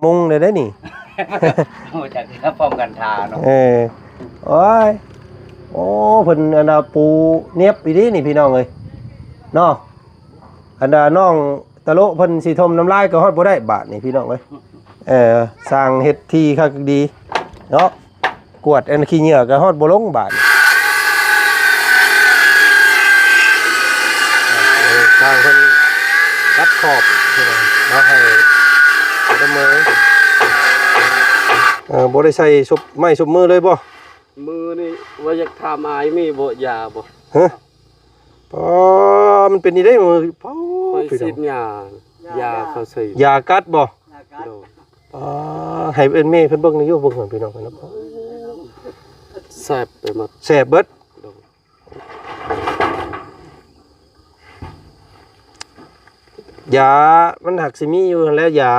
ມຸງໄດ້ໄດ໋ນີ້ ຮູ້ຈັກເທື່ອພ້ອມກັນທ່າເນາະ. ເອີ ໂອ້ຍ ໂອ້ ເພິ່ນອັນນ່າປູນຽບອີ່ຫຼີນີ້ພີ່ນ້ອງເອີຍເນາະ. ອັນນ່ານ້ອງຕະໂລະເພິ່ນຊິຖົມນ້ຳລາຍກໍຮອດບໍ່ໄດ້ບາດນີ້ພີ່ນ້ອງເອີຍ. ເອີ ຊ່າງເຮັດທີ່ຄັກດີເນາະ. ກວດອັນຂີ້ເຫຍື້ອກໍຮອດບໍ່ລົງບາດນີ້. ເອີ ຊ່າງເພິ່ນຕັດຂອບເນາະ ໃຫ້ສະເໝີ. ເອີ ບໍ່ໄດ້ໃສ່ຊຸບໄມ້ຊຸບມືເລີຍບໍ່? ມື້ນີ້ວ່າຢາກຖາມອ້າຍມີບໍ່ ຢາບໍ່? ຮະ? ອໍ ມັນເປັນນີ້ໄດ໋ ໂອ້ ພີ່ນ້ອງ ຂ້ອຍສີດຢາ ຢາເຂົາໃສ່ ຢາກັດບໍ່? ໂດຍ. ອໍ ໃຫ້ເອີ້ນແມ່ເພິ່ນເບິ່ງຢູ່ ເບິ່ງກ່ອນພີ່ນ້ອງເນາະ. ແສບໄປໝົດ ແສບເບິດ. ໂດຍ. ຢາມັນຫາກຊິມີຢູ່ຫັ້ນແຫຼະ ຢາ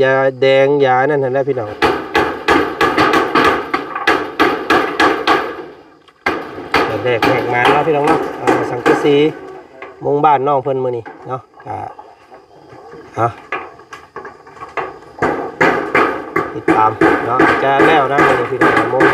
ຢາແດງ ຢານັ້ນຫັ້ນແຫຼະພີ່ນ້ອງ. ແລກແຂກມາເນາະພີ່ນ້ອງເນາະ. ເອົາສັງກະສີມຸງບ້ານນ້ອງເພິ່ນມື້ນີ້ເນາະ. ກະ ເອົາ ຕິດຕາມເນາະ ຈະແລ້ວນະມື້ນີ້ພີ່ນ້ອງ ໂມງ.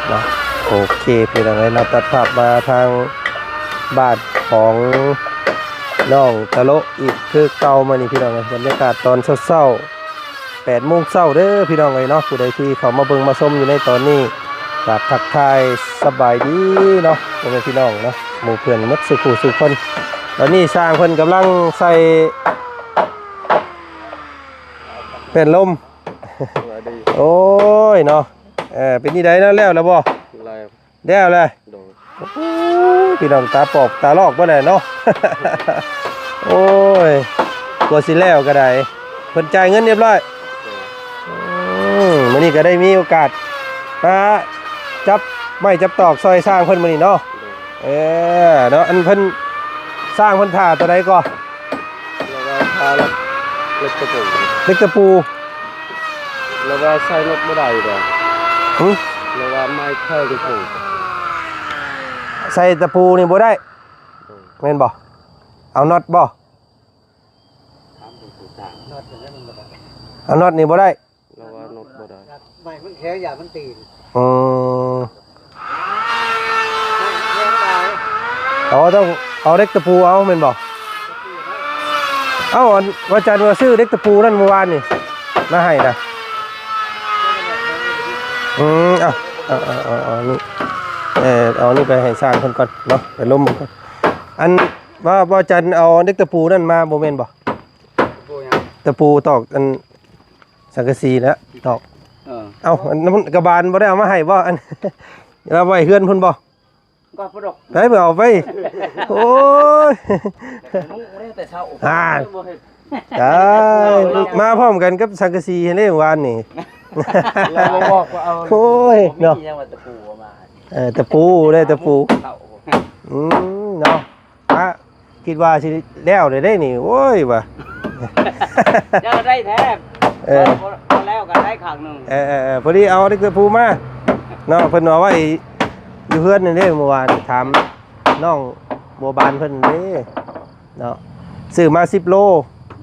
ເນາະ ໂອເຄພີ່ນ້ອງເອີຍເນາະ ຕັດພາບມາທາງບ້ານຂອງນ້ອງຕະໂລະອີກຄືເກົ່າມື້ນີ້ພີ່ນ້ອງເອີຍ. ບັນຍາກາດຕອນເຊົ້າໆ ແປດໂມງເຊົ້າເດີພີ່ນ້ອງເອີຍເນາະ. ຜູ້ໃດທີ່ເຂົ້າມາເບິ່ງມາຊົມຢູ່ໃນຕອນນີ້ ກາບທັກທາຍສະບາຍດີເນາະ ພໍ່ແມ່ພີ່ນ້ອງເນາະ ໝູ່ເພື່ອນໝົດສູ່ຜູ້ສູ່ຄົນ. ຕອນນີ້ຊ່າງເພິ່ນກຳລັງໃສ່ແປ້ນລົມ. ໂອ້ຍເນາະ ເອີ ເປັນຈັ່ງໃດເນາະ ແລ້ວແລ້ວບໍ່? ແລ້ວ ແລ້ວແລ້ວ. ໂດຍ. ໂອ້ຍ ພີ່ນ້ອງ ຕາປອບຕາລອກບໍ່ໄດ້ເນາະ. ໂອ້ຍ ກວ່າຊິແລ້ວກໍໄດ້ ເພິ່ນຈ່າຍເງິນຮຽບຮ້ອຍ. ໂດຍ. ອືມ ມື້ນີ້ກໍໄດ້ມີໂອກາດມາຈັບໄມ້ຈັບຕອກຊ່ອຍຊ່າງເພິ່ນມື້ນີ້ເນາະ. ໂດຍ. ເອີ ເນາະ ອັນເພິ່ນ ຊ່າງເພິ່ນຖ້າຕົວໃດກໍ? ລາວວ່າຖ້າເຫຼັກ ເຫຼັກຕະປູ ເຫຼັກຕະປູ. ລາວວ່າໃສ່ນັອດບໍ່ໄດ້ດອກ. ຫື? ລາວວ່າໄມ້ແຂງໂພດ ໃສ່ຕະປູນີ້ບໍ່ໄດ້. ໂດຍ. ແມ່ນບໍ່? ເອົານັອດບໍ່? ເອົານັອດນີ້ບໍ່ໄດ້. ລາວວ່ານັອດບໍ່ໄດ້ ໄມ້ມັນແຂງ ຢ້ານມັນຕີນ. ອືມ ເອົາ ຕ້ອງເອົາເຫຼັກຕະປູເອົາແມ່ນບໍ່? ເອົ້າ ອັນ ວາຈັນວ່າຊື້ເຫຼັກຕະປູນັ້ນມື້ວານນີ້ມາໃຫ້ນະ. ອືມ ເອົາ ເອົາ ເອົາ ເອົາ ເອົານີ້ ເອີ ເອົານີ້ໄປໃຫ້ຊ່າງເພິ່ນກ່ອນເນາະ ໄປລົມເບິ່ງກ່ອນ. ອັນ ວ່າ ວາຈັນເອົາເຫຼັກຕະປູນັ້ນມາບໍ່ແມ່ນບໍ່? ຕະປູຫຍັງ? ຕະປູຕອກອັນ ສັງກະສີແຫຼະຕອກ. ເອີ ເອົ້າ ອັນນັ້ນກະບານບໍ່ໄດ້ເອົາມາໃຫ້ບໍ່? ອັນ ເອົາໄວ້ເຮືອນພຸ້ນບໍ່? ກໍບໍ່ດອກ ໄປ ໄປເອົາໄປ. ໂອ້ຍ ແຕ່ເຊົ້າ ອ່າ ຕາຍ ມາພ້ອມກັນກັບສັງກະສີຫັ້ນເດ້ມື້ວານນີ້. ລາວບໍ່ບອກວ່າເອົາ ໂອ້ຍ ບໍ່ມີ ເນາະ ຫຍັງວ່າຕະປູເອົາມາ. ເອີ ຕະປູເດ້ ຕະປູ. ອືມ ເນາະ ອະ ຄິດວ່າຊິແລ້ວແລ້ວເດ້ນີ້ ໂອ້ຍ ວ່າ ແລ້ວໄດ້ແທ້. ເອີ ພໍ ພໍແລ້ວກໍໄດ້ຂ້າງໜຶ່ງ. ເອີ ເອີ ເອີ ພໍດີເອົາເຫຼັກຕະປູມາເນາະ ເພິ່ນເອົາໄວ້ຢູ່ເຮືອນນັ້ນເດ້ ມື້ວານຖາມນ້ອງບົວບານເພິ່ນເດ້ເນາະ ຊື້ມາສິບໂລ.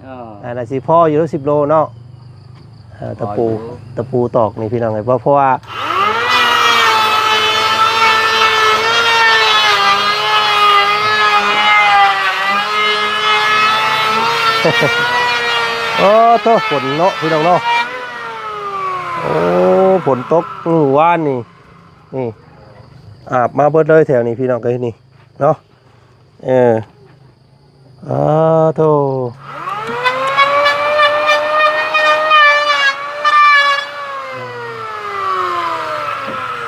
ເອີ ອັນນັ້ນຊິພໍຢູ່ສິບໂລເນາະ. ເອີ ຕະປູ ພໍຢູ່ ຕະປູຕອກນີ້ພີ່ນ້ອງເອີຍ ເພາະ ເພາະວ່າ ໂອ້ໂທ້ ຝົນເນາະພີ່ນ້ອງເນາະ. ໂອ້ ຝົນຕົກມື້ວານນີ້ ນີ້ ອາບມາເບິດເລີຍແຖວນີ້ພີ່ນ້ອງເອີຍ ນີ້ເນາະ. ເອີ ອາໂທ້.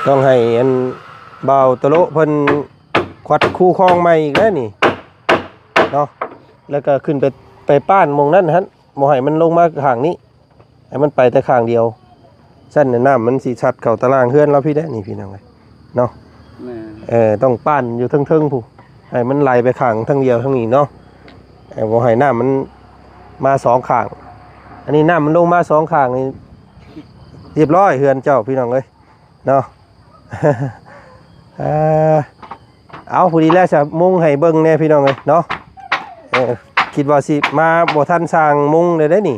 ຕ້ອງໃຫ້ອັນບ່າວຕະໂລະເພິ່ນຂວັດຄູຄອງໃໝ່ອີກແລ້ວນີ້ເນາະ ແລ້ວກໍຂຶ້ນໄປ ໄປປ້ານໝ່ອງນັ້ນຫັ້ນ ບໍ່ໃຫ້ມັນລົງມາຂ້າງນີ້ ໃຫ້ມັນໄປແຕ່ຂ້າງດຽວ ຊັ້ນນ້ຳມັນຊິຊັດເຂົ້າຕາລ່າງເຮືອນລາວພີ້ແດ່ນີ້ ພີ່ນ້ອງເອີຍເນາະ. ແມ່ນ ເອີ ຕ້ອງປ້ານຢູ່ເທິງໆ ພຸ້ນ ໃຫ້ມັນໄຫຼໄປຂ້າງທາງດຽວທາງນີ້ເນາະ ເອີ ບໍ່ໃຫ້ນ້ຳມັນມາສອງຂ້າງ. ອັນນີ້ນ້ຳມັນລົງມາສອງຂ້າງນີ້ ຮຽບຮ້ອຍເຮືອນເຈົ້າ ພີ່ນ້ອງເອີຍເນາະ. ເອີ ເອົາ ພໍດີແລ້ວ ສະມຸງໃຫ້ເບິ່ງແດ່ ພີ່ນ້ອງເອີຍເນາະ. ເອີ ຄິດວ່າຊິມາບໍ່ທັນສ້າງມຸງເລີຍເດ້ນີ້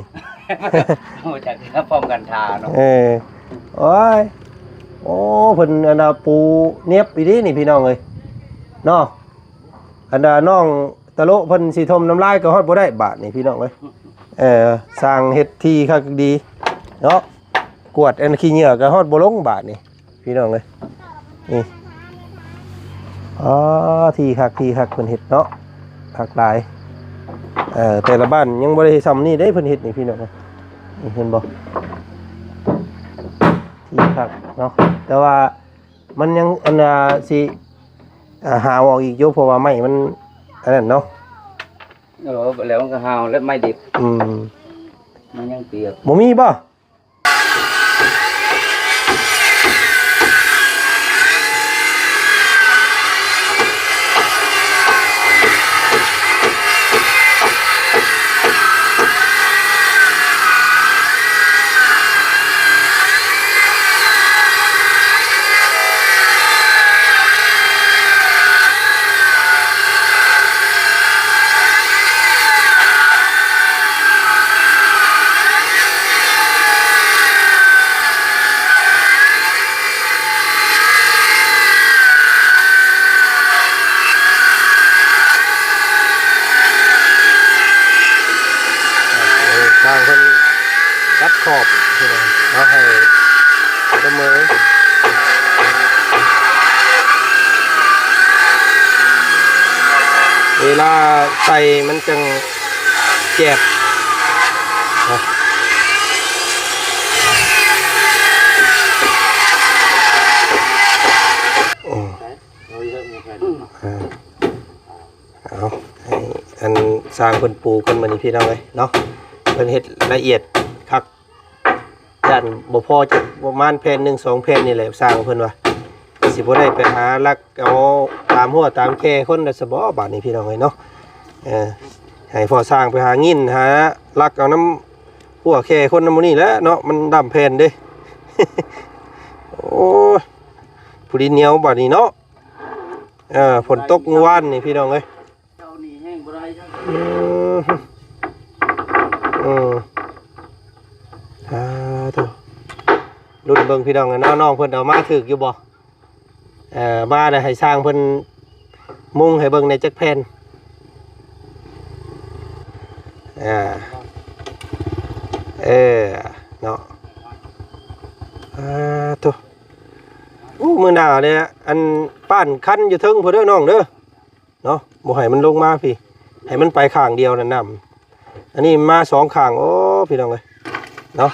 ໂອ້ ຈັກຊິມາພ້ອມກັນທ່າເນາະ. ເອີ ໂອ້ຍ ໂອ້ ເພິ່ນອັນນ່າປູນຽບອີ່ຫຼີນີ້ ພີ່ນ້ອງເອີຍເນາະ. ອັນນ່ານ້ອງຕະໂລະເພິ່ນຊິຖົມນ້ຳລາຍກໍຮອດບໍ່ໄດ້ບາດນີ້ ພີ່ນ້ອງເອີຍ. ເອີ ຊ່າງເຮັດທີ່ຄັກດີເນາະ ກວດອັນຂີ້ເຫຍື້ອກໍຮອດບໍ່ລົງບາດນີ້ ພີ່ນ້ອງເອີຍ. ນີ້ ອໍ ທີ່ຄັກ ທີ່ຄັກ ເພິ່ນເຮັດເນາະ ຄັກຫຼາຍ. ເອີ ແຕ່ລະບ້ານຍັງບໍ່ໄດ້ຊ່ຳນີ້ເດ້ ເພິ່ນເຮັດນີ້ ພີ່ນ້ອງເອີຍ. ນີ້ເຫັນບໍ່ ທີ່ຄັກເນາະ ແຕ່ວ່າມັນຍັງອັນນ່າຊິ ອ່າ ຫາວອອກອີກຢູ່ ເພາະວ່າໄມ້ມັນອັນນັ້ນເນາະ. ເອີ ແລ້ວມັນກໍຫາວ ແລ້ວໄມ້ດິບ ອືມ ມັນຍັງປຽກ ບໍ່ມີບໍ່? ເອີ ຊ່າງເພິ່ນຕັດຂອບ ພີ່ນ້ອງເນາະ ໃຫ້ສະເໝີ ເວລາໃສ່ມັນຈັ່ງແຈບເນາະ. ອືມ ເອົາ ໃຫ້ອັນຊ່າງເພິ່ນປູກ່ອນມື້ນີ້ ພີ່ນ້ອງເອີຍເນາະ. ເພິ່ນເຮັດລະອຽດຄັກ ຢ້ານບໍ່ພໍຈັກປະມານແຜ່ນໜຶ່ງສອງແຜ່ນນີ້ແຫຼະ ຊ່າງເພິ່ນວ່າ ຊິບໍ່ໄດ້ໄປຫາລັກເອົາຕາມຮົ້ວຕາມແຄຄົນລະຊະບໍ ບາດນີ້ ພີ່ນ້ອງເອີຍເນາະ. ເອີ ໃຫ້ພໍ່ຊ່າງໄປຫາງິ້ນຫາລັກເອົານຳຮົ້ວແຄຄົນນຳໝູ່ນີ້ແຫຼະເນາະ ມັນດຳແຜ່ນເດ້. ໂອ້ຍ ຜູ້ດິນໜຽວບາດນີ້ເນາະ. ເອີ ຝົນຕົກມື້ວານນີ້ ພີ່ນ້ອງເອີຍ ເຈົ້ານີ້ແຮງບໍ່ໄດ້ ອືມ ອືມ ສາທຸ ລຸ້ນເບິ່ງ ພີ່ນ້ອງເອີຍເນາະ ນ້ອງເພິ່ນເອົາມາຖືກຢູ່ບໍ່? ເອີ ມາແລ້ວໃຫ້ຊ່າງເພິ່ນມຸງໃຫ້ເບິ່ງແດ່ຈັກແຜ່ນ. ອ່າ ເອີ ເນາະ ສາທຸ. ໂອ້ ມື້ໜ້າເດ ອັນປ້ານຄັນຢູ່ເທິງພຸ້ນເດີນ້ອງເດີ ເນາະ ບໍ່ໃຫ້ມັນລົງມາພີ້ ໃຫ້ມັນໄປຂ້າງດຽວນັ້ນນ້ຳ ອັນນີ້ມາສອງຂ້າງ. ໂອ້ ພີ່ນ້ອງເອີຍເນາະ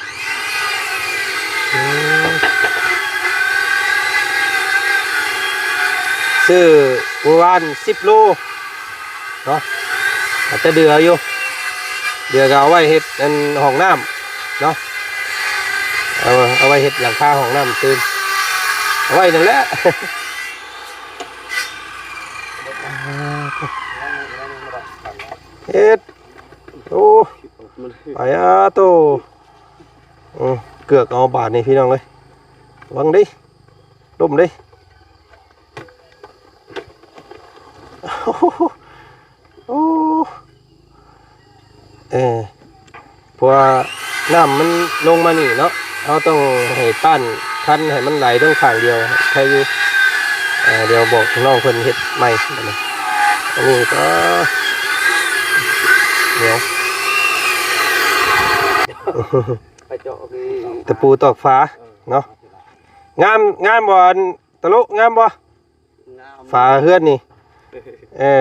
ອືມ ຊື້ມື້ວານສິບໂລເນາະ ອາດຈະເຫຼືອຢູ່ ເຫຼືອກໍເອົາໄວ້ເຮັດອັນຫ້ອງນ້ຳເນາະ ເອົາ ເອົາໄວ້ເຮັດຫຼັງຄາຫ້ອງນ້ຳຕື່ມ ເອົາໄວ້ນັ້ນແຫຼະ. ເຮັດ ໂອ້ ໄປອາໂຕ ອືມ ເກືອກເອົາບາດນີ້ ພີ່ນ້ອງເອີຍ ລະວັງເດ້ ລົ້ມເດ້. ໂອ້ ເອີ ເພາະວ່ານ້ຳມັນລົງມານີ້ເນາະ ເຮົາຕ້ອງໃຫ້ປ້ານຄັນໃຫ້ມັນໄຫຼເຖິງຂ້າງດຽວ ໃຄຢູ່. ເອີ ດຽວບອກນ້ອງເພິ່ນເຮັດໃໝ່ບາດນີ້ ອັນນີ້ກໍດຽວ ໄປເຈາະຄືຕະປູຕອກຝາເນາະ. ງາມ ງາມບໍ່ ອັນຕະໂລະ ງາມບໍ່? ງາມ ຝາເຮືອນນີ້ ເອີ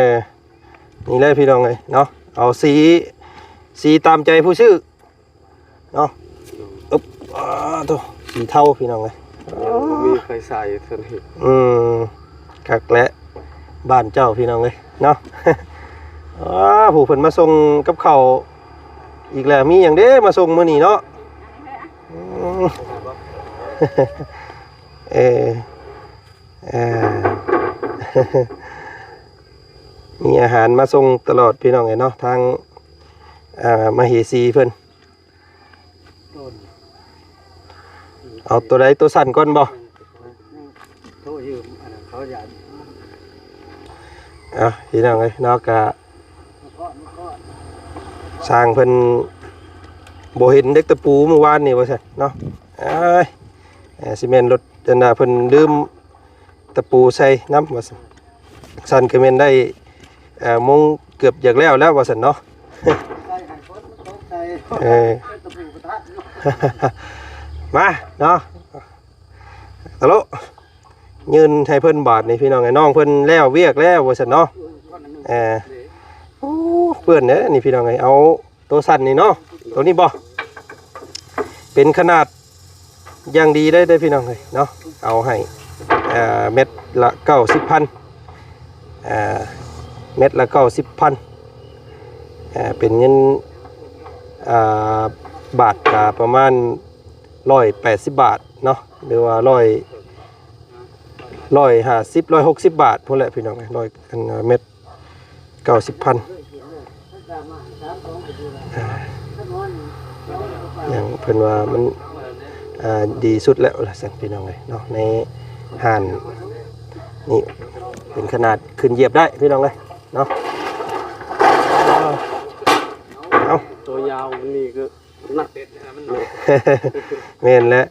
ນີ້ເລີຍ ພີ່ນ້ອງເອີຍເນາະ ເອົາສີ ສີຕາມໃຈຜູ້ຊື້ເນາະ. ອຶບ ອາໂຕ ສີເທົາ ພີ່ນ້ອງເອີຍ ຍັງບໍ່ມີໄຟໃຊ້ເທື່ອນີ້. ອືມ ຄັກແຫຼະ ບ້ານເຈົ້າພີ່ນ້ອງເອີຍເນາະ. ອ້າ ຜູ້ເພິ່ນມາສົ່ງກັບເຂົ້າອີກແລ້ວ. ມີຫຍັງເດ້ມາສົ່ງມື້ນີ້ເນາະ? ອືມ ເອີ ເອີ ມີອາຫານມາສົ່ງຕະຫຼອດພີ່ນ້ອງເອີຍເນາະ ທາງ ເອີ ມະເຫສີເພິ່ນ. ເອົາໂຕໃດ ໂຕສັ້ນກ່ອນບໍ່? ໂທຢືມອັນນັ້ນເຂົາຢ້ານ. ເອົາ ພີ່ນ້ອງເອີຍເນາະ ກະຊ່າງເພິ່ນບໍ່ເຫັນເດັກຕະປູມື້ວານນີ້ວ່າຊັ້ນເນາະ. ເອີຍ ເອີ ຊິແມ່ນລົດອັນນ່າ ເພິ່ນລືມຕະປູໃສ່ນຳວ່າຊັ້ນ. ຊັ້ນກະແມ່ນໄດ້ ເອີ ໂມງເກືອບຢາກແລ້ວແລ້ວວ່າຊັ້ນເນາະ. ເອີ ມາເນາະ ຕະໂລະ ຍື່ນໃຫ້ເພິ່ນບາດນີ້ພີ່ນ້ອງເອີຍ. ນ້ອງເພິ່ນແລ້ວວຽກແລ້ວວ່າຊັ້ນເນາະ. ເອີ ໂອ້ ເປື້ອນເດ້ນີ້ພີ່ນ້ອງເອີຍ. ເອົາ ໂຕສັ້ນນີ້ເນາະ ໂຕນີ້ບໍ່ ເປັນຂະໜາດຢ່າງດີເລີຍເດ້ພີ່ນ້ອງເອີຍເນາະ. ເອົາໃຫ້ ເອີ ແມັດລະເກົ້າສິບພັນ ເອີ ແມັດລະເກົ້າສິບພັນ ເອີ ເປັນເງິນ ເອີ ບາດກະປະມານຮ້ອຍແປດສິບບາດເນາະ ຫຼືວ່າຮ້ອຍ ຮ້ອຍຫ້າສິບ ຮ້ອຍຫົກສິບບາດພຸ້ນແຫຼະພີ່ນ້ອງເອີຍ. ຮ້ອຍ ອັນ ແມັດ ເກົ້າສິບພັນ ຫຍັງເພິ່ນວ່າມັນ ອ່າ ດີສຸດແລ້ວວ່າຊັ້ນພີ່ນ້ອງເອີຍເນາະ. ໃນຮ້ານນີ້ເປັນຂະໜາດຂຶ້ນຢຽບໄດ້ພີ່ນ້ອງເອີຍເນາະ. ເອົາ ໂຕຍາວນີ້ຄືໜັກ ແມ່ນແຫຼະ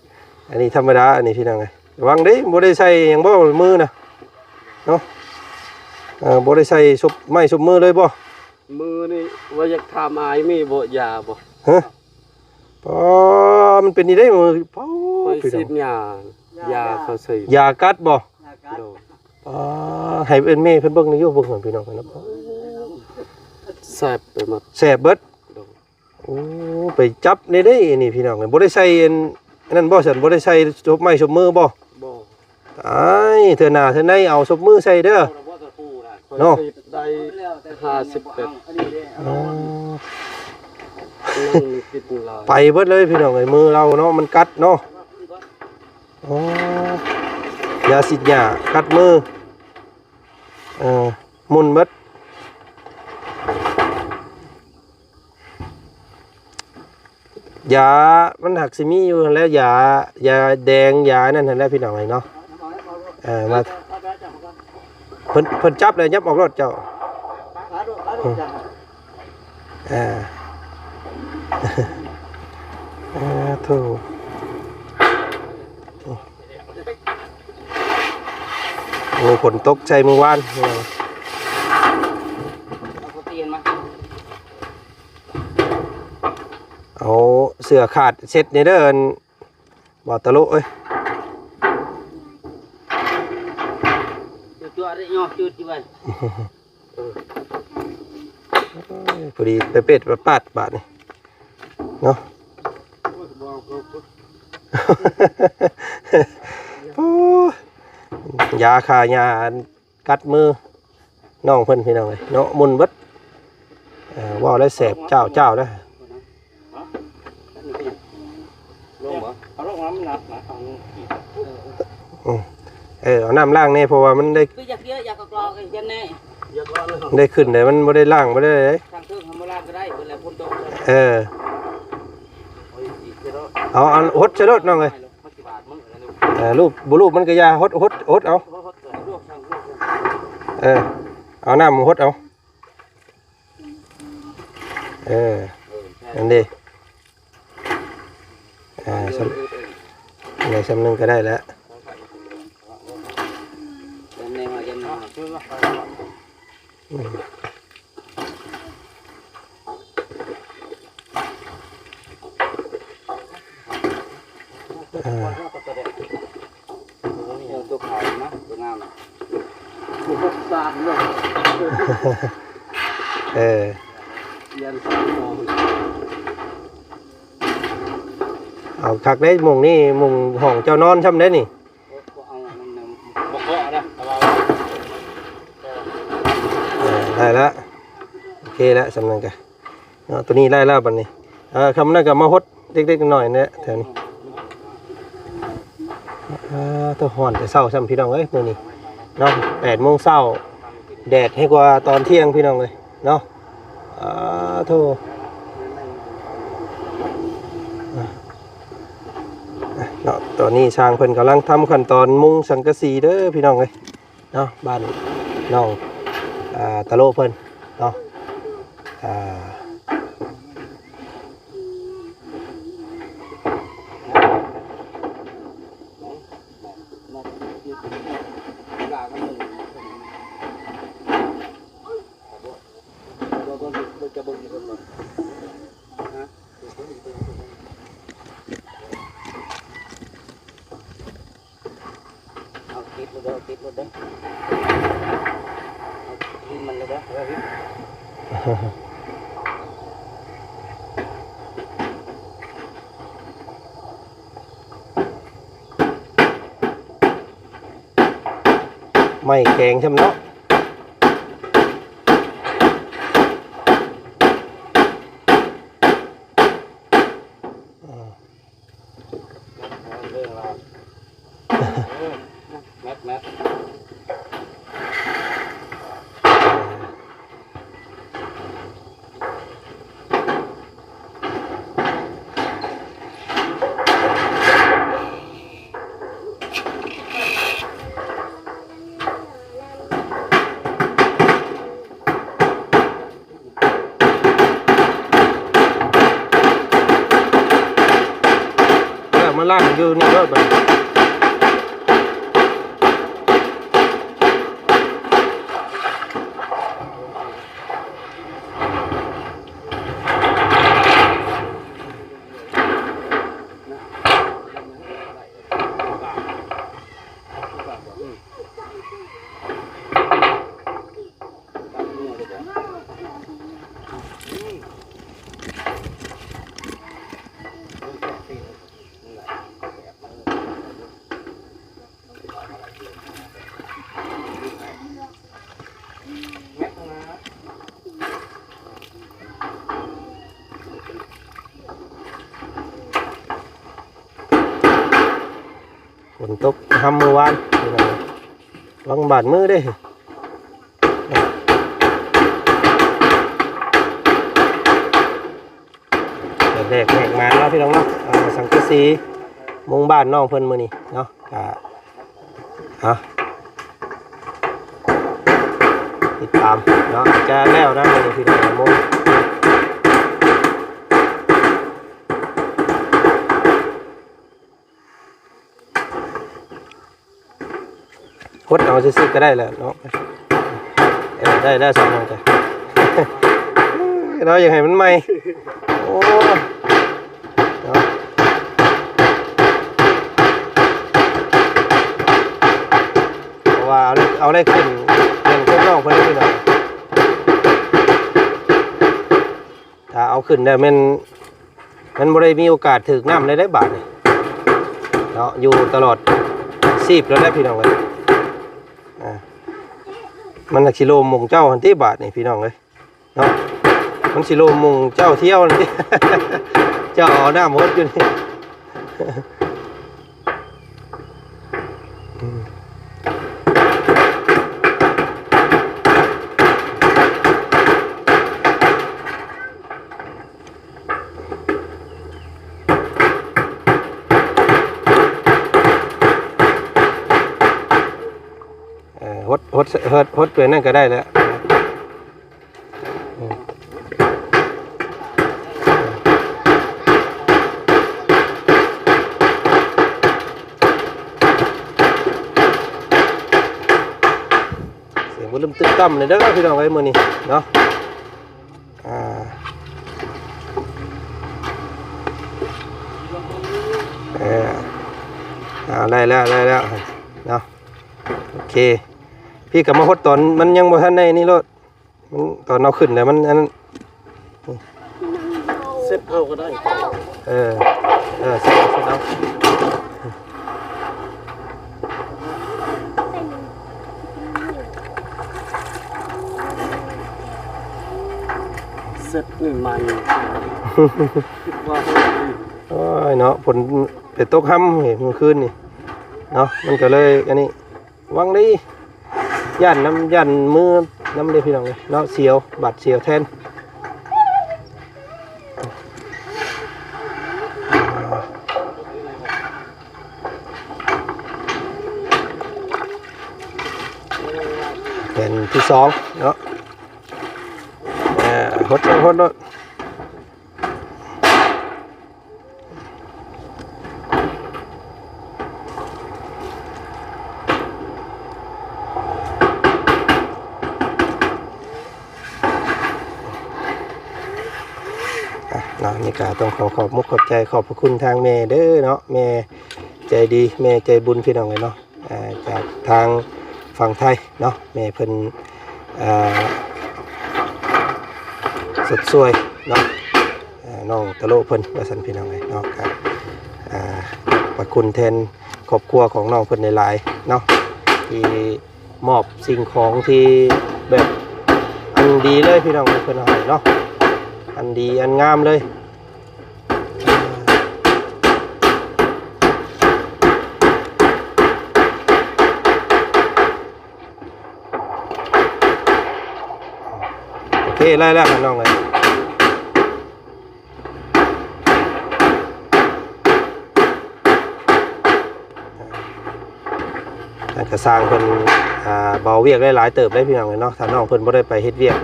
ອັນນີ້ທຳມະດາ ອັນນີ້ພີ່ນ້ອງເອີຍ. ລະວັງເດ້ ບໍ່ໄດ້ໃສ່ຫຍັງບໍ່ ມືນະເນາະ? ເອີ ບໍ່ໄດ້ໃສ່ສົບໄມ້ສົບມືເລີຍບໍ່? ມື້ນີ້ວ່າຢາກຖາມອ້າຍມີບໍ່ ຢາບໍ່? ຮະ? ປາ ມັນເປັນນີ້ເດ້ ປາ ຂ້ອຍສີດຫຍ້າ ຢາເຂົາໃສ່ ຢາກັດບໍ່? ໂດຍ ປາ ໃຫ້ເອີ້ນແມ່ເພິ່ນເບິ່ງຢູ່ ເບິ່ງພີ່ນ້ອງເນາະ. ແຊບໄປໝົດ ແຊບເບິດ ໂດຍ. ໂອ້ ໄປຈັບແດ່ເດ້ນີ້ພີ່ນ້ອງ ບໍ່ໄດ້ໃສ່ອັນ ອັນນັ້ນບໍ່ຊັ້ນ ບໍ່ໄດ້ໃສ່ສົບໄມ້ສົບມືບໍ່? ບໍ່. ຕາຍ ເທື່ອໜ້າເທື່ອໃນເອົາສົບມືໃສ່ເດີເນາະ. ໄດ້ຫ້າສິບແປດ ອໍ ໄປເບິດເລີຍພີ່ນ້ອງເອີຍ ມືລາວເນາະ ມັນກັດເນາະ. ອໍ ຢາສີດຫຍ້າກັດມື ເອີ ໝຸ່ນເບິດ. ຢາມັນຫາກຊິມີຢູ່ຫັ້ນແຫຼະ ຢາ ຢາແດງ ຢານັ້ນຫັ້ນແຫຼະພີ່ນ້ອງເອີຍເນາະ. ເອີ ມາ ເພິ່ນ ເພິ່ນຈັບແລ້ວຫຍັບອອກໂລດເຈົ້າ. ເອີ ເອີ ໂທ້. ໂອ້ ຝົນຕົກໃສ່ມື້ວານ ເອົາເສື້ອຂາດເຊັດແດ່ເດີ ອັນ ບໍ່ຕະລຸເອີຍ. ຈົວໆເດ້ ຍໍຈືດຢູ່ໄວ. ພໍດີໄປເປັດໄປປາດບາດນີ້ເນາະ. ໂອ້ຍ ຢາຂ້າຫຍ້າ ກັດມືນ້ອງເພິ່ນພີ່ນ້ອງເອີຍເນາະ ໝຸ່ນເບິດ. ເອີ ເວົ້າແລ້ວແສບ ຈ້າວໆ ເດີ. ລົງບໍ່? ເອົາລົງມາ ມັນໜັກນະ ເອົາລົງອີກ. ອືມ ເອີ ເອົານ້ຳລ້າງແດ່ ເພາະວ່າມັນໄດ້ ຄືຢາກເຍອະ ຢາກກອກໆ ເຮັດແດ່ ຢາກລ້າງ ໄດ້ຂຶ້ນເດ້ ມັນບໍ່ໄດ້ລ້າງ ບໍ່ໄດ້ເດ້. ທາງເທິງເຮົາບໍ່ລ້າງກໍໄດ້ ເພິ່ນແລ້ວຝົນຕົກ. ເອີ ໂອ້ຍ ອີກເດີເນາະ. ເອົາ ເອົາຫົດໃສ່ລົດນ້ອງເອີຍ. ເອີ ລູບ ບໍ່ລູບມັນກໍຢ່າ ຫົດ ຫົດ ຫົດເອົາ. ເອີ ເອົານ້ຳຫົດເອົາ. ເອີ ນັ້ນເດ້. ເອີ ຊ່ຳ ໄດ້ຊ່ຳໜຶ່ງກໍໄດ້ແລ້ວ. ອືມ ເອີ ຕົວຂາວນະ ຕົວງາມນະ ບໍ່ຮັບສານເລີຍ. ເອີ ຢ້ານສານບໍ່. ເອົາຄັກເດ້ ມຸງນີ້ ມຸງຫ້ອງເຈົ້ານອນຊ່ຳເດ້ນີ້. ບໍ່ເຄາະນະ ແຕ່ວ່າ ເອີ ໄດ້ລະ ໂອເຄລະ ຊ່ຳນັ້ນກະເນາະ. ໂຕນີ້ໄດ້ແລ້ວບັດນີ້. ເອີ ຄຳນັ້ນກະມາຫົດເລັກໆນ້ອຍໆນີ້ແຫຼະແຖວນີ້. ເອີ ໂຕ ຮ້ອນແຕ່ເຊົ້າຊ້ຳ ພີ່ນ້ອງເອີຍ ມື້ນີ້ເນາະ. ແປດໂມງເຊົ້າ ແດດແຮງກວ່າຕອນທ່ຽງ ພີ່ນ້ອງເອີຍເນາະ. ອາ ໂທ ອາ ເນາະ ຕອນນີ້ຊ່າງເພິ່ນກຳລັງທຳຂັ້ນຕອນມຸງສັງກະສີເດີ ພີ່ນ້ອງເອີຍເນາະ. ບ້ານນ້ອງ ອາ ຕະໂລເພິ່ນເນາະ. ອາ ເອົາຕິດໂລດເດີ ຕິດໂລດເດີ ເອົາທິ່ມມັນໂລດເດີ ເອົາທິ່ມ. ໄມ້ແຂງຊ່ຳເນາະ. ເລື່ອງລາວ ເອີ ແມັດ ແມັດ. ເອີ ມາລ້າງຢູ່ນີ້ໂລດບັດນີ້. ຝົນຕົກຮ່ຳມື້ວານ ລະວັງບາດມືເດ້. ແດກແຫກມາເນາະ ພີ່ນ້ອງເນາະ. ເອົາສັງກະສີມຸງບ້ານນ້ອງເພິ່ນມື້ນີ້ເນາະ. ກະ ເອົາ ຕິດຕາມເນາະ ຈະແລ້ວນະມື້ນີ້ ພີ່ນ້ອງ. ຫົດເອົາຊື່ໆກະໄດ້ແຫຼະເນາະ. ເອີ ໄດ້ແລ້ວສ່ຳນັ້ນກະ ເນາະ ຢາກໃຫ້ມັນໃໝ່. ໂອ້ ເນາະ ເພາະວ່າເອົາໄດ້ຂຶ້ນ ເປັນຄົນນອກເພິ່ນ ພີ່ນ້ອງ. ຖ້າເອົາຂຶ້ນແລ້ວແມ່ນ ມັນບໍ່ໄດ້ມີໂອກາດຖືກນ້ຳໄດ້ເດ້ບາດນີ້ເນາະ ຢູ່ຕະຫຼອດຊີບແລ້ວແຫຼະ ພີ່ນ້ອງເອີຍ. ອາ ມັນຊິໂລມມົງເຈົ້າຫັ້ນຕິບາດນີ້ ພີ່ນ້ອງເອີຍເນາະ. ມັນຊິໂລມມົງເຈົ້າທ່ຽວຫັ້ນຕິ ເຈົ້າເອົານ້ຳຫົດຢູ່ນີ້. ອືມ ເອີ ຫົດ ຫົດ ຫົດ ຫົດໄປນັ້ນກະໄດ້ແລ້ວ. ສຽງບໍ່ລຶ້ມຕຶ້ມຕ່ຳເລີຍເດີ ພີ່ນ້ອງເອີຍ ມື້ນີ້ເນາະ. ອ່າ ເອີ ອ່າ ໄດ້ແລ້ວ ໄດ້ແລ້ວເນາະ. ໂອເຄ ພີ່ກະມາຫົດຕອນມັນຍັງບໍ່ທັນໄດ້ນີ້ໂລດ. ມັນຕອນເອົາຂຶ້ນແລ້ວມັນອັນນັ້ນ ເຊັດເອົາກະໄດ້. ເອີ ເອີ ເຊັດເອົາ ເຊັດເອົາ ເຊັດໃໝ່ ຄິດວ່າ ໂອ້ຍເນາະ ຝົນໄປຕົກຮຳເມື່ອຄືນນີ້ເນາະ ມັນກໍເລີຍອັນນີ້ ຫວັງດີ ຢ້ານນຳ ຢ້ານມືນຳເດ້ພີ່ນ້ອງເອີຍເນາະ ສຽວ ບາດສຽວແທນ ແຜ່ນທີສອງເນາະ ເອີ ຫົດ ຫົດ ຫົດ ອ່ະເນາະ ນີ້ກໍຕ້ອງຂໍຂອບມຸກຂອບໃຈ ຂອບພະຄຸນທາງແມ່ເດີເນາະ ແມ່ໃຈດີ ແມ່ໃຈບຸນ ພີ່ນ້ອງເອີຍເນາະ. ອ່າ ຈາກທາງຝັ່ງໄທເນາະ ແມ່ເພິ່ນ ອ່າ ຊົດຊ່ວຍເນາະ ອ່າ ນ້ອງຕະໂລະເພິ່ນວ່າຊັ້ນ ພີ່ນ້ອງເອີຍເນາະ ກໍ ອ່າ ຂອບພະຄຸນແທນຄອບຄົວຂອງນ້ອງເພິ່ນຫຼາຍໆເນາະ ທີ່ມອບສິ່ງຂອງທີ່ແບບອັນດີເລີຍ ພີ່ນ້ອງເອີຍ ເພິ່ນເອົາໃຫ້ເນາະ ອັນດີອັນງາມເລີຍ. ໂອເຄ ໄດ້ແລ້ວພີ່ນ້ອງເອີຍ ທາງກະຊ່າງເພິ່ນ ອ່າ ເບົາວຽກໄດ້ຫຼາຍເຕີບເດ້ ພີ່ນ້ອງເອີຍເນາະ ຖ້ານ້ອງເພິ່ນບໍ່ໄດ້ໄປເຮັດວຽກ.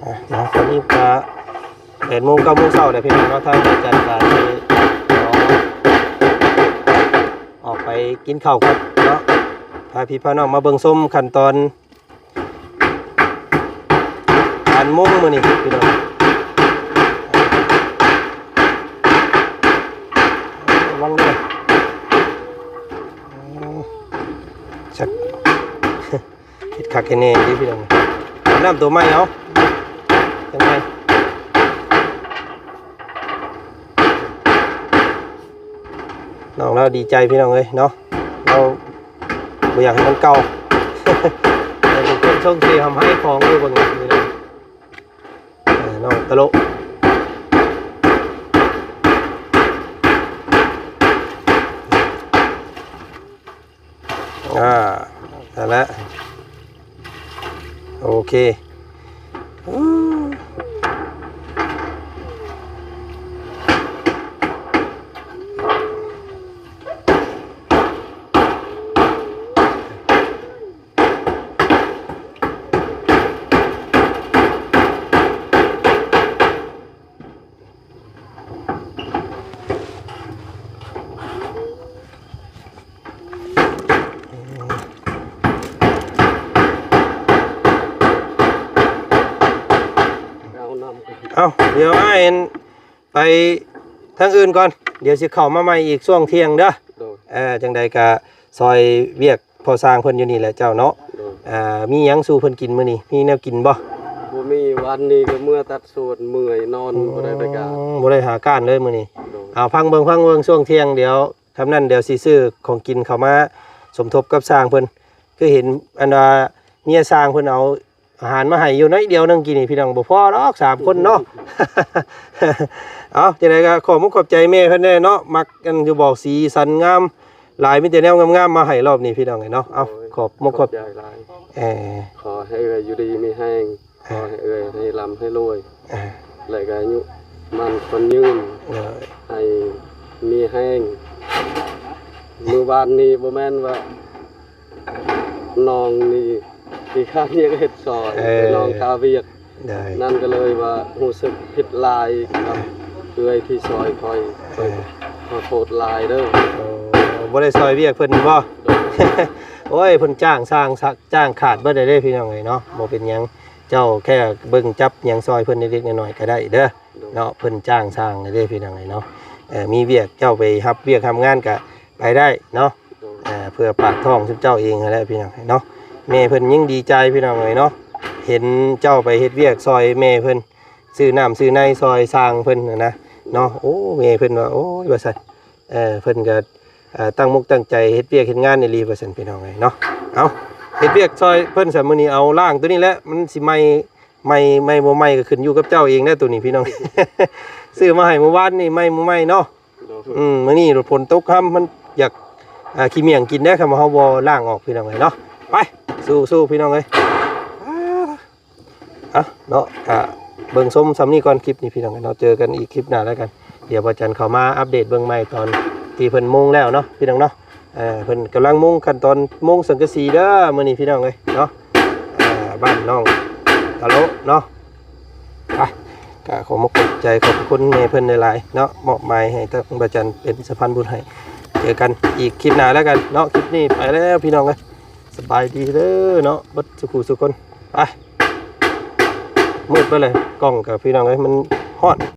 ອ່ະເນາະ ຕອນນີ້ກະແປດໂມງ ເກົ້າໂມງເຊົ້າແລ້ວ ພີ່ນ້ອງເນາະ ທາງອາຈານກະຊິອອກໄປກິນເຂົ້າກ່ອນເນາະ ພາພີ່ພານ້ອງມາເບິ່ງຊົມຂັ້ນຕອນ ການມຸງມື້ນີ້ພີ່ນ້ອງ ລະວັງເດີ ອືມ ຈັກ ເຮັດຄັກແນ່ໆ ເດ້ພີ່ນ້ອງ ອາບນ້ຳໂຕໃໝ່ເອົາ ຈັ່ງໃດ ນ້ອງລາວດີໃຈພີ່ນ້ອງເອີຍເນາະ ລາວບໍ່ຢາກໃຫ້ມັນເກົ່າ ເປັນຄົນຊົງເຊທຳໃຫ້ຂອງຢູ່ເບິ່ງນີ້ ເອີ ນ້ອງຕະໂລະ ອ່າ ນັ້ນແຫຼະ ໂອເຄ. ເອົາ ດຽວອ້າຍ ໄປທາງອື່ນກ່ອນ ດຽວຊິເຂົ້າມາໃໝ່ອີກຊ່ວງທ່ຽງເດີ. ໂດຍ. ເອີ ຈັ່ງໃດກະຊ່ອຍວຽກພໍ່ຊ່າງເພິ່ນຢູ່ນີ້ແຫຼະເຈົ້າເນາະ. ໂດຍ. ເອີ ມີຫຍັງສູ່ເພິ່ນກິນມື້ນີ້? ມີແນວກິນບໍ່? ບໍ່ມີ, ວານນີ້ກໍເມືອຕັດສວນ ເມື່ອຍນອນ ອືມ ບໍ່ໄດ້ໄປການ ບໍ່ໄດ້ຫາການເລີຍມື້ນີ້. ໂດຍ. ເອົາ ຟັງເບິ່ງ ຟັງເບິ່ງ ຊ່ວງທ່ຽງ ດຽວ ຄຳນັ້ນດຽວຊິຊື້ຂອງກິນເຂົ້າມາສົມທົບກັບຊ່າງເພິ່ນ. ຄືເຫັນອັນວ່າເມຍຊ່າງເພິ່ນເອົາອາຫານມາໃຫ້ຢູ່ໜ້ອຍດຽວໜຶ່ງກີ້ນີ້ ພີ່ນ້ອງ ບໍ່ພໍດອກສາມຄົນເນາະ. ເອົາ ຈັ່ງໃດກໍຂອບມຸກຂອບໃຈແມ່ເພິ່ນແດ່ເນາະ ມັກອັນຢູ່ບໍ່ ສີສັນງາມຫຼາຍ ມີແຕ່ແນວງາມໆມາໃຫ້ລອບນີ້ ພີ່ນ້ອງເອີຍເນາະ. ເອົາ ໂອ້ຍ ຂອບມຸກຂອບ ຂອບໃຈຫຼາຍ ເອີ ຂໍໃຫ້ເອື້ອຍຢູ່ດີມີແຮງ. ຂໍໃຫ້ເອື້ອຍໃຫ້ລ່ຳໃຫ້ລວຍ ອ່າ ແລະກໍອາຍຸໝັ້ນຂວັນຍືນ ໂດຍ ໃຫ້ມີແຮງ. ມື້ວານນີ້ບໍ່ແມ່ນວ່ານ້ອງນີ້ຂີ້ຄ້ານຫຍັງເຮັດຊ່ອຍ ເອີ ແຕ່ນ້ອງຄາວຽກ ໂດຍ ນັ້ນກໍເລີຍວ່າຮູ້ສຶກຜິດຫຼາຍກັບເອື້ອຍທີ່ຊ່ອຍຂ້ອຍ ເອີ ຂ້ອຍຂໍໂທດຫຼາຍເດີ. ໂອ້ ບໍ່ໄດ້ຊ່ອຍວຽກເພິ່ນບໍ່? ໂດຍ. ໂອ້ຍ ເພິ່ນຈ້າງຊ່າງ ຈ້າງຂາດເບິດເດ້ ພີ່ນ້ອງເອີຍເນາະ. ບໍ່ເປັນຫຍັງ ເຈົ້າແຄ່ເບິ່ງຈັບຫຍັງຊ່ອຍເພິ່ນເລັກໆນ້ອຍໆກໍໄດ້ເດີ. ເນາະ ເພິ່ນຈ້າງຊ່າງເດ້ພີ່ນ້ອງເອີຍເນາະ. ເອີ ມີວຽກເຈົ້າໄປຮັບວຽກຮັບງານກະໄປໄດ້ເນາະ. ເອີ ເພື່ອປາກທ້ອງຊຸມເຈົ້າເອງຫັ້ນແຫຼະພີ່ນ້ອງເນາະ. ແມ່ເພິ່ນຍັງດີໃຈພີ່ນ້ອງເອີຍເນາະ ເຫັນເຈົ້າໄປເຮັດວຽກຊ່ອຍແມ່ເພິ່ນ ຊື້ນ້ຳຊື້ໃນຊ່ອຍຊ່າງເພິ່ນຫັ້ນນະເນາະ. ໂອ້ ແມ່ເພິ່ນວ່າ ໂອ້ຍ ວ່າຊັ້ນ. ເອີ ເພິ່ນກໍ ເອີ ຕັ້ງອົກຕັ້ງໃຈເຮັດວຽກເຮັດງານອີ່ຫຼີວ່າຊັ້ນ ພີ່ນ້ອງເອີຍເນາະ. ເອົາ ເຮັດວຽກຊ່ອຍເພິ່ນຊະ ມື້ນີ້ເອົາລ້າງໂຕນີ້ແຫຼະ ມັນຊິໃໝ່ ໃໝ່ ໃໝ່ບໍ່ໃໝ່ກໍຂຶ້ນຢູ່ກັບເຈົ້າເອງແຫຼະໂຕນີ້ພີ່ນ້ອງ. ຊື້ມາໃຫ້ມື້ວານນີ້ ໃໝ່ບໍ່ໃໝ່ເນາະ. ໂດຍ ອືມ ມື້ນີ້ຝົນຕົກຄ່ຳ ມັນຢາກ ອ່າ ຂີ້ໝ້ຽງກິນເດ້ ຄັນວ່າເຮົາບໍ່ລ້າງອອກ ພີ່ນ້ອງເອີຍເນາະ. ໄປ ສູ້ໆ ພີ່ນ້ອງເອີຍ. ອ່າ ເອົາເນາະ ກະເບິ່ງຊົມຊ່ຳນີ້ກ່ອນ ຄລິບນີ້ພີ່ນ້ອງເນາະ. ເຈີກັນອີກຄລິບໜ້າແລ້ວກັນ ດຽວບ່າວຈັນເຂົ້າມາອັບເດດເບິ່ງໃໝ່ຕອນທີ່ເພິ່ນມຸງແລ້ວເນາະ ພີ່ນ້ອງເນາະ. ເອີ ເພິ່ນກຳລັງມຸງ ຂັ້ນຕອນມຸງສັງກະສີເດີມື້ນີ້ ພີ່ນ້ອງເອີຍເນາະ. ເອີ ບ້ານນ້ອງຕະໂລະເນາະ. ໄປ ກະຂໍມຸກຂອບໃຈຂອບຄຸນແມ່ເພິ່ນຫຼາຍໆເນາະ ມອບໝາຍໃຫ້ທາງບ່າວຈັນເປັນສະພານບຸນໃຫ້. ເຈີກັນອີກຄລິບໜ້າແລ້ວກັນເນາະ. ຄລິບນີ້ໄປແລ້ວ ພີ່ນ້ອງເອີຍ. ສະບາຍດີເດີເນາະ ເບິດສູ່ຜູ້ສູ່ຄົນ. ໄປ ມືດໄປເລີຍ ກ້ອງກະ ພີ່ນ້ອງເອີຍ ມັນຮ້ອນ.